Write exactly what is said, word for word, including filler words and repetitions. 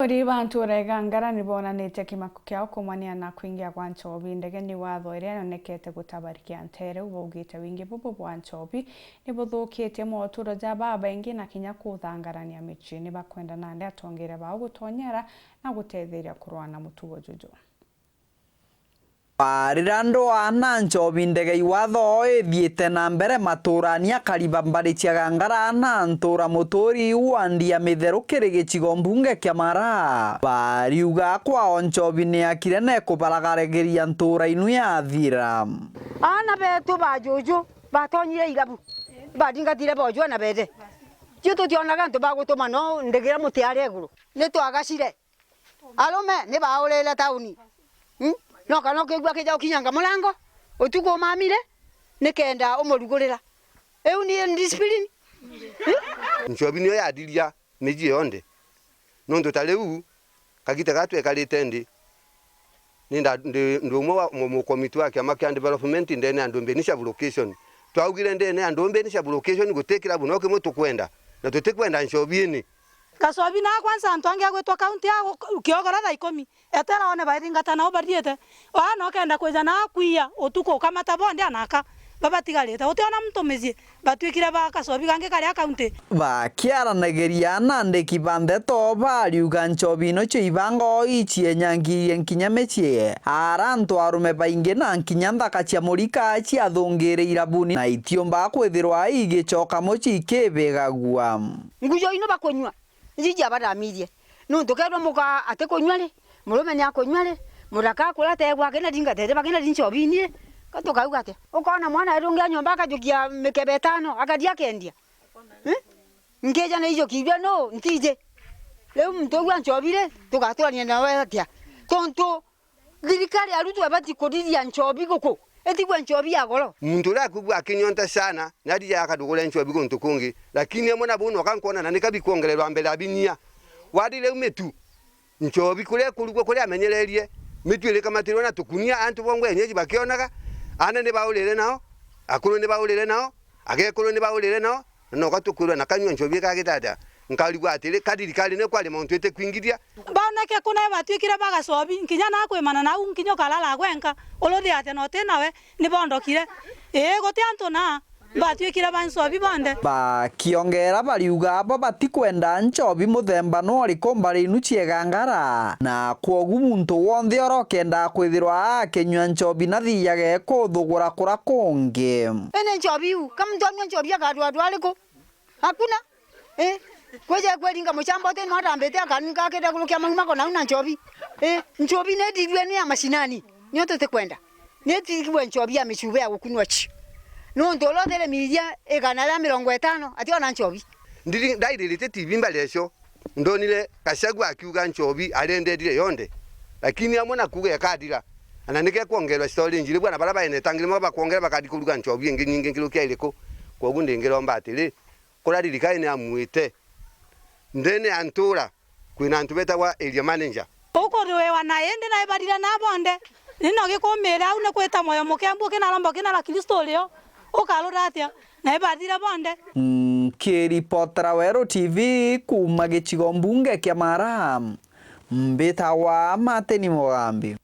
Aturi ba ntuura Igangara ni bonanitie kimako kiao kuumania na kwingia gwa nchobi ndegeni. Watho iria yonekete gutabaria ntere u baugite wingi bubu bwa nchobi ni buthukitie moturo ja babaingi na kinya kuthangarania micii. Ni bakwenda nandi atongeria bao gutonyera na gutetheria kurwa na mutugo juju. Barira ndwaa na nchobi ndegei watho ithiite na mbere matuurani akari ba mbari cia Gangara na ntuura muturi wa Ndia Mitheru kiri gicigo mbunge kia Mara. Bariuga kwao nchobi ni akire na ikubaragaragiria ntuura inu ya Thira. Aana betu ba juju batonyire irabu, baringatire boju na bede. Ju tutionaga antu ba gutuma no ndigira muti aria iguru. Ni twagacire. Arume ni baurire tauni. Hmm? No kana ukigua kija ukinyanga murango, utuku umamire, nikenda umurugurira. Iu ni discipline. Hmm? Nchobi niyo yadiria miji yonthe. Nontu ta riu, kagita gaa twekarite nthi, ni nda-, ndi, ndi umwe wa mu-, mukomiti wa kiama kia development ndene ya Ndumbeni sub location. Twaugire ndene ya Ndumbeni sub location guti kirabu no kimwe tukwenda, na tutikwenda nchobi ini. Gacobi na kwanza antu angi agwitwa kaunti ya gu-, Kiogora thaa ikumi. Etera one baithingata nao bathiite. Wana ukenda kwija na kwia utuku ukamata bonthe anaka babatigarite. Utiona muntu micii, batwikire ba Gacobi gangi karia kaunti. Bakiaranagiria na andiki ba ndeto bariuga nchobi nocio ibanga o icienyangirie nkinya micii. Ara antu arume baingi na nkinya nthaka cia murika ciathungire irabuni na itiumba kwithirwa igicoka mucii ikibigagua. Ngujo ino bakunyua. Iji ciabathamirie. Nuntu kethirwa muka atikunyua ri, murume ni akunyua ri, muthaka akura ategwa akina ringa tete bakina ri nchobi ini ri, ka tukauga atia? Ukona mwana wetu ungi a nyomba akajukia mikebe itano, akathia akendia. Eh? Nkija na ijukiirue nu? Ntiji. Riu muntu ugu a nchobi ri, tugaturania nawe atia? Tontu Thirikari arutwa ibati kuriria nchobi guku, itigwe nchobi ya goro. Muntu uria akwigua akinyonta sana, ni athija akadugure nchobi guntu kungi, lakini amwe na buu noka nkwona na ni kabi kwongererwa mbere ya binyia. Wathire u mitu, nchobi kuria ikurugwa kuria amenyererie, mitu irikamatirwe na tukunia, antu bongwa enyeji bakionaga, aana ni baurire nao, akuru ni baurire nao, Agekuru ni baurire nao, na noka tukwirwa na kanyua nchobi ikagita atia? Nkarigwa atiri, ka thirikari ni kwari mauntu itikwingithia? Baoneke kuna batwikire ba Gacobi, nkinya na kwimana nau, nkinya ukarara gwenka, uruthi atia na uti nawe, ni bondokire. Ii, guti antu na, batwikire ba nchobi bonthe. Bakiongera bariuga abo batikwenda nchobi muthemba nuriku mbari inu cia Igangara, na kwogu muntu wonthe uria ukendaa kwithirwa akinyua nchobi na thijage kuthugura kura kungi. Ene nchobi iu, ka muntu anyua nchobi akadwadwa ariku? Hakuna. Eh? Kwija kweringa mucamba uti no atambite akanuka akenda kurukia mau mako nau na nchobi. Eh? Nchobi ni ndirue ni ya mashinani. Nio tutikwenda. Ni tigwe nchobi ya micuba ya gukunwa chi. Nuntu uria uthire miria igana ria mirongo itano, ati ona nchobi. Ndiri-, ndairirite T V mbareco. Ndonire Gachagua akiuga nchobi arendetire yonthe, lakini amwe na kuuga ikathira, na nike kwongerwa storage. Riu bwana baria baenetangire mwa bakwongera bakathi kuruga nchobi ingi nyingi nkirukia iriku? Kwogu ndingiromba atiri, kuria thirikari ni amwite, ndene ya ntura kwina antu betagwa area manager. Ukuriwewa na indi na ibarire na bonthe. Nino gikumire au ni kwita moyo mukembu kina rombo kina ra Kristo urio. Ukarura atia? Na ibathire bonthe. Nkiripotera Weru T V kuuma gicigo mbunge kia Mara, mbitagwa Martin Mugambi.